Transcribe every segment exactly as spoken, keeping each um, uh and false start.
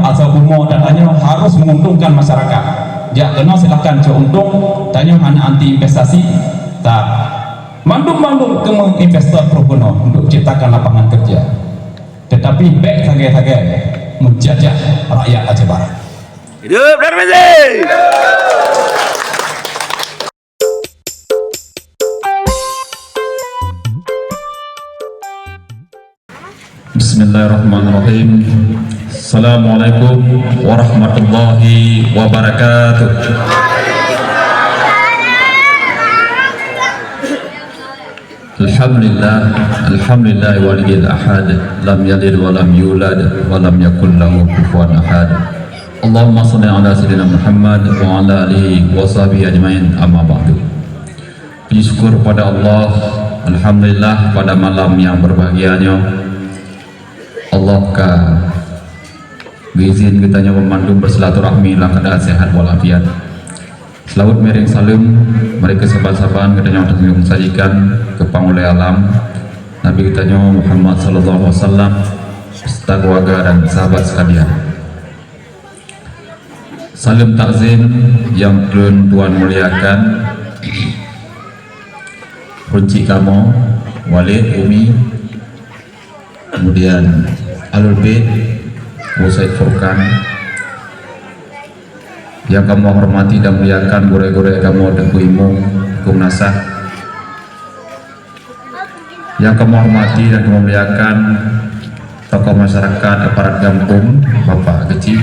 Asai bumoe dan tanyoe harus menguntungkan masyarakat. Jak keunoe silahkan cok untông, tanyoe hana anti investasi, ta mandum-mandum keumeung investor troh keunoe untuk ciptakan lapangan kerja. Tetapi bék sagai-sagai menjajah rakyat Aceh Barat. Hidup Darmizee! Bismillahirrahmanirrahim. Assalamualaikum warahmatullahi wabarakatuh. Alhamdulillah, alhamdulillah waliyil ahad, lam yalid walam yulad, walam yakul lahu kufuwan ahad. Allahumma shalli ala sayyidina Muhammad wa ala alihi wa sahbihi ajmain, amma ba'du. Puji syukur pada Allah, alhamdulillah, pada malam yang berbahagia nyoe, Allah ka geuizin geutanyoe banmandum bersilaturahmi lam keuadaan sehat walafiat. Seulaweuet miréng saleuem, mari keu saban-saban geutanyoe teungoh sajikan keu Pangulèe Alam, Nabi geutanyoe Muhammad sallallahu alaihi wasallam, beserta keluarga dan sahabat sekalian. Saleuem takzim nyang ulôn tuan muliakan, peuruncik kamoe, Walid, Umi, kemudian Ahlul Bait, Abu Said Furqan, nyang kamoe hormati dan muliakan gurèe-gurèe kamoe, Teungku Imum, Teungku Meunasah, nyang kamoe hormati dan kamoe muliakan tokoh masyarakat, aparat gampông, Bapak Keuchik,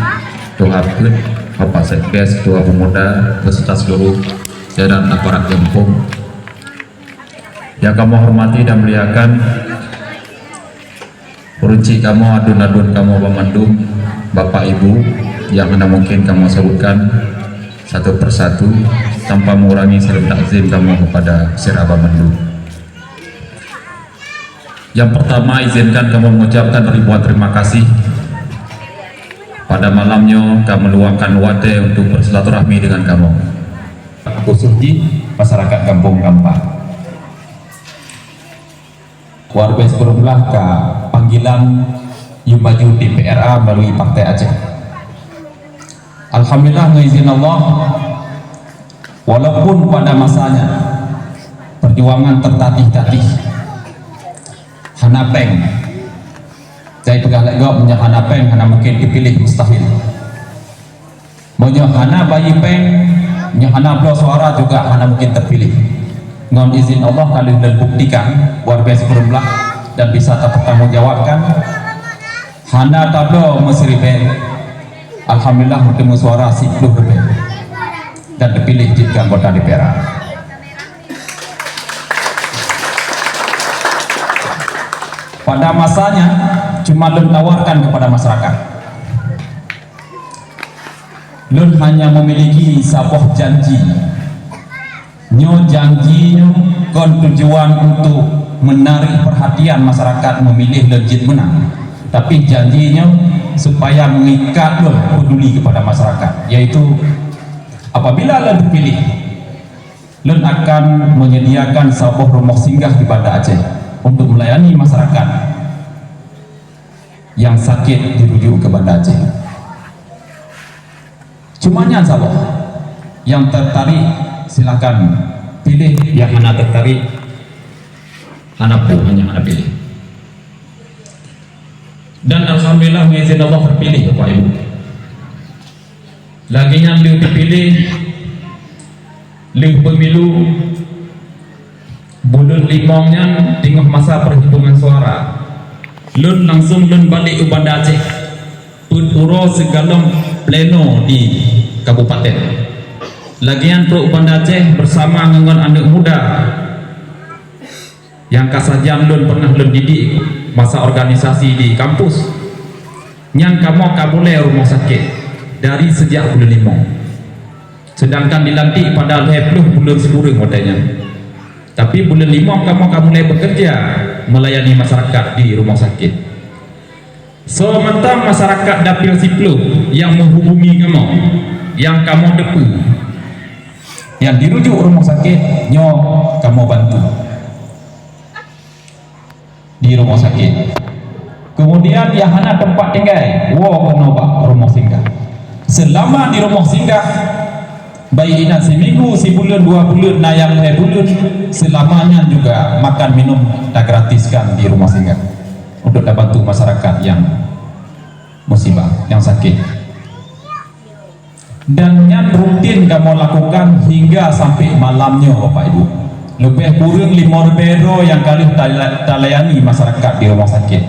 Ketua Apet, Bapak Sekdes, Ketua Pemuda, beserta seluruh jajaran aparat gampông. Nyang kamoe hormati dan muliakan peuruncik kamoe, aduen-aduen kamoe banmandum, Bapak Ibu, nyang hana mungkin kamoe sebutkan satu persatu tanpa mengurangi saleuem takzim kamoe kepada sira banmandum. Yang pertama, izinkan kamoe mengucapkan ribuan terima kasih pada malam nyoe ka meuluangkan watèe untuk bersilaturahmi dengan kamoe, khusus jih masyarakat Gampông Gampang. Luar biasa beureumblah ka panggilan yue maju di P R A melalui Partai Aceh. Alhamdulillah, ngon izin Allah, walaupun pada masanya perjuangan tertatih-tatih, hana péng. Jadi peugah lé gob, meunyoe hana péng, hana mungkin teupiléh, mustahil. Meunyoe hana bayeue péng, nyoe hana bloe suara juga hana mungkin teupiléh. Ngon izin Allah ka lheueh lôn buktikan, luar biasa beureumblah dan bisa tapeutanggung jawabkan. Hana tabloe meusiribèe, alhamdulillah meuteumé suara siploh ribèe dan teupiléh jeuet keu anggota D P R A. Pada masanya, cuma lôn tawarkan kepada masyarakat. Lôn hanya memiliki saboh janji. Nyoe janji nyoe kon tujuan untuk menarik perhatian masyarakat memilih lôn jeuet meunang, tapi janji nyoe supaya mengikat lôn peduli kepada masyarakat, yaitu apabila lôn terpilih, lôn akan menyediakan saboh rumoh singgah di Banda Aceh untuk melayani masyarakat yang sakit dirujuk ke Banda Aceh. Cuma nyan saboh. Yang tertarik, silakan pilih. Yang hana tertarik, hana peue, hanya hana pilih. Dan alhamdulillah, ngon izin Allah terpilih, Bapak Ibu. Lagèe nyan lheueh teupiléh, lheueh pemilu, buleuen limong nyan teungoh masa perhitungan suara. Lôn langsung lôn balek u Banda Aceh, peuet uroe sigohlom pleno di kabupaten. Lagèe nyan trok u Banda Aceh bersama ngon aneuk muda nyang ka sajan lôn pernah lôn didik masa organisasi di kampus. Nyan kamoe ka mulai rumoh sakét dari sejak buleuen limong. Sedangkan dilantik pada lhèe ploh buleuen sikureueng watèe nyan. Tapi buleuen limong kamoe ka mulai bekerja melayani masyarakat di rumoh sakét. Soe mantong masyarakat Dapil Siploh nyang menghubungi kamoe, nyang kamoe teupeue, nyang dirujuk rumoh sakét, nyoe kamoe bantu di rumoh sakét. Kemudian nyang hana teumpat tinggai, woe keunoe bak rumoh singgah. Seulama di rumoh singgah, baik inan siminggu, sibuleuen, dua buleuen, na nyang lhée buleuen, seulama nyan juga makan minum tagratiskan di rumoh singgah untuk tabantu masyarakat nyang musibah, nyang sakét. Dan nyan rutin kamoe lakukan hingga sampai malam nyoe, Bapak Ibu. Leubeh kureueng lima ribée droe nyang ka lheueh tala-, talayani masyarakat di rumoh sakét.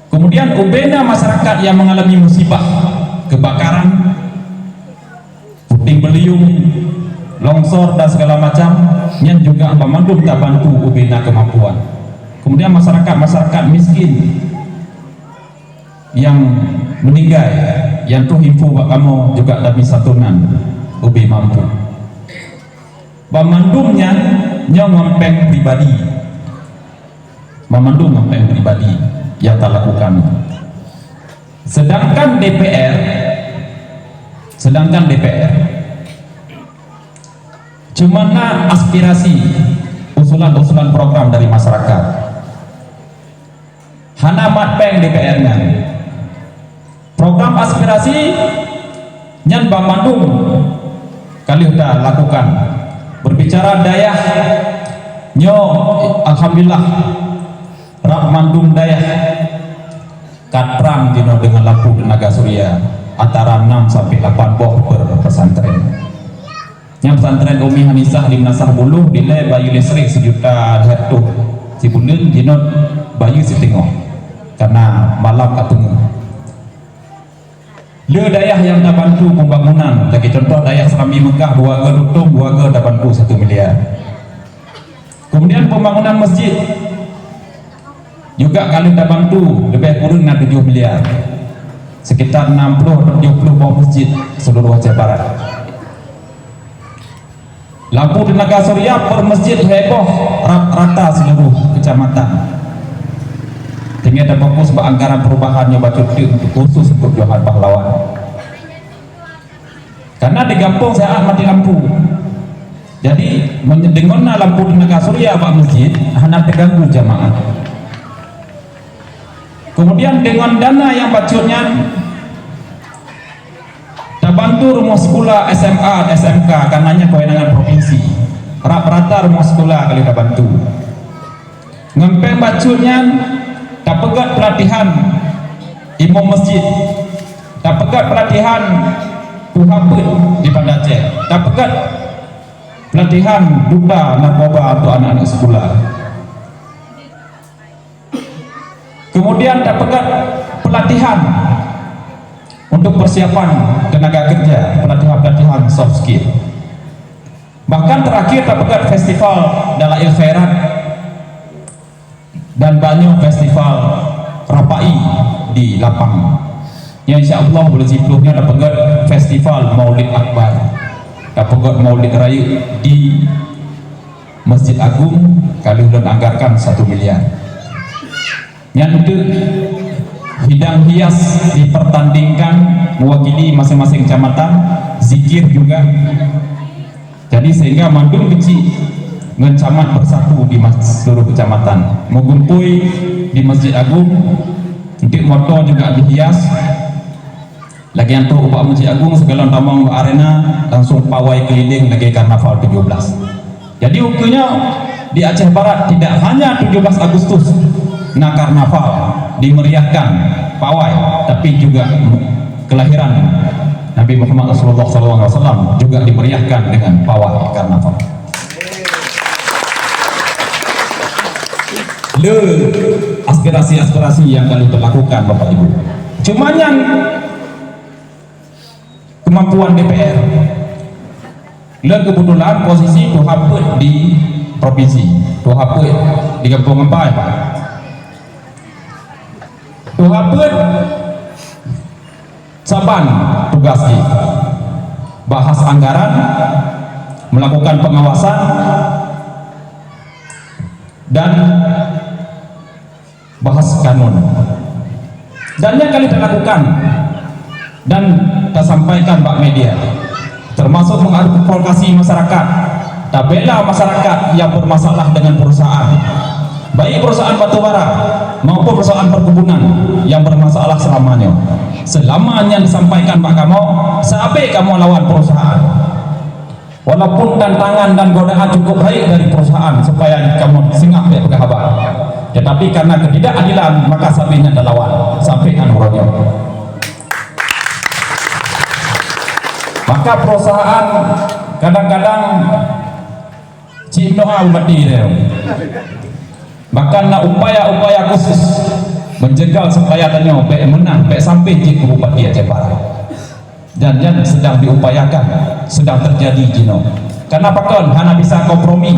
Kemudian, ubena masyarakat nyang mengalami musibah, kebakaran, puting beliung, longsor dan segala macam, nyan juga banmandum tabantu ubena kemampuan. Kemudian, masyarakat-masyarakat miskin nyang meuninggai, nyang troh info bak kamoe juga tabri santunan ubé mampu. Banmandum nyan nyoe ngon péng pribadi. Banmandum ngon péng pribadi nyang talakukan. Sedangkan D P R, sedangkan D P R cuma na aspirasi, usulan-usulan program dari masyarakat. Hana mat péng D P R nyan. Program aspirasi nyan banmandum ka lheueh talakukan. Berbicara dayah nyoe, alhamdulillah, rab mandum dayah ka trang jinoe deungon lampu teunaga surya antara enam sampai lapan boh per pesantren. Nyang pesantren Ummi Hanisah di Meunasah Buloh dilée bayeue listrik sijuta lhée reutôh sibuleuen, jinoe bayeue siteungoh karena malam ka peungeuh. Le dayah nyang tabantu pembangunan, lagée contoh dayah Serambi Meukah, dua geu Lutung, dua geu tabantu satu miliar. Kemudian pembangunan masjid juga ka lheueh tabantu leubeh kureueng na tujoh miliar, sekitar enam puluh atau tujoh puluh boh masjid seluruh Aceh Barat. Lampu teunaga surya per masjid heboh ra-, rata seluruh kecamatan. Tinggai tafokus bak anggaran perubahan nyoe bacut teuk untuk khusus untuk Johan Pahlawan. Karena di gampông siat mati lampu. Jadi, meunyoe deungon na lampu teunaga surya bak masjid, hana teuganggu jamaah. Kemudian, deungon dana nyang bacut nyan, tabantu rumoh sikula S M A, S M K, karena nyan kewenangan provinsi. Rata-rata rumoh sikula ka lheueh tabantu. Ngon péng bacut nyan, tapeugét peulatihan imum masjid, tapeugét peulatihan tuha peuet di Banda Aceh, tapeugét peulatihan duta narkoba untuk aneuk-aneuk sikula. Kemudian, tapeugét peulatihan untuk persiapan tenaga kerja, peulatihan-peulatihan soft skill. Bahkan terakhir tapeugét festival Dalail Khairat dan banyoe festival Rapai di Lapang. Nyang insya Allah buleuen siploh nyoe tapeugét festival Maulid Akbar. Tapeugét Maulid Rayeuk di Masjid Agung ka lheueh lôn anggarkan satu miliar. Nyan teuk hidang hias dipertandingkan mewakili masing-masing kecamatan, zikir juga. Jadi sehingga mandum keuchik ngon camat bersatu di mas-, seluruh kecamatan. Meugumpôi di Masjid Agung, enteuk moto juga dihias. Lagée nyan trok ubak Masjid Agung, sigohlom tamong bak arena, langsung pawai keliling lagée karnaval tujoh belas. Jadi, ukeue nyoe di Aceh Barat tidak hanya tujoh belas Agustus na karnaval, dimeriahkan pawai, tapi juga kelahiran Nabi Muhammad Rasulullah sallallahu alaihi wasallam juga dimeriahkan dengan pawai karnaval. Le aspirasi-aspirasi nyang ka lheueh talakukan, Bapak Ibu. Cuma nyan kemampuan D P R. Le kebetulan posisi tuha peuet di provinsi, tuha peuet di Gampông Ampai, Pak. Tuha peuet saban tugas jih. Bahas anggaran, melakukan pengawasan, dan bahas kanun. Dan nyang ka lheueh talakukan dan tasampaikan bak media, termasuk mengadvokasi masyarakat, tabela masyarakat nyang bermasalah dengan perusahaan, Baik perusahaan batubara maupun perusahaan perkebunan yang bermasalah selama nyoe. Selama nyan disampaikan bak kamoe, sabe kamoe lawan perusahaan. Walaupun tantangan dan godaan cukup baik dari perusahaan supaya kamoe singoh bèk peugah haba. Tetapi karena ketidakadilan, maka sabe nyan talawan sampai nyan uroe nyoe. Maka perusahaan kadang-kadang cit meudoa bupati dia. Bahkan na upaya-upaya khusus menjegal supaya tanyoe bèk meunang, bèk sampai jeuet keu Bupati Aceh Barat. Dan nyan sedang diupayakan, sedang terjadi jinoe. Karena pakon hana bisa kompromi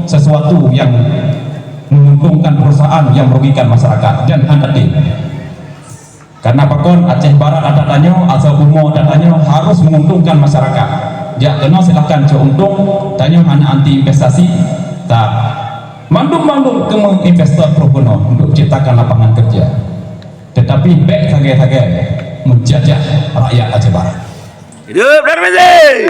sesuatu yang menguntungkan perusahaan, yang merugikan masyarakat, dan hana adil. Karena pakon Aceh Barat adat tanyoe, asai bumoe adat tanyoe harus menguntungkan masyarakat. Jak keunoe silahkan cok untung, tanyoe hana anti investasi, tak mandum-mandum keumeung investor peuruh keunoe untuk ciptakan lapangan kerja. Tetapi bèk sagai-sagai menjajah rakyat Aceh Barat. Hidup Darmizee!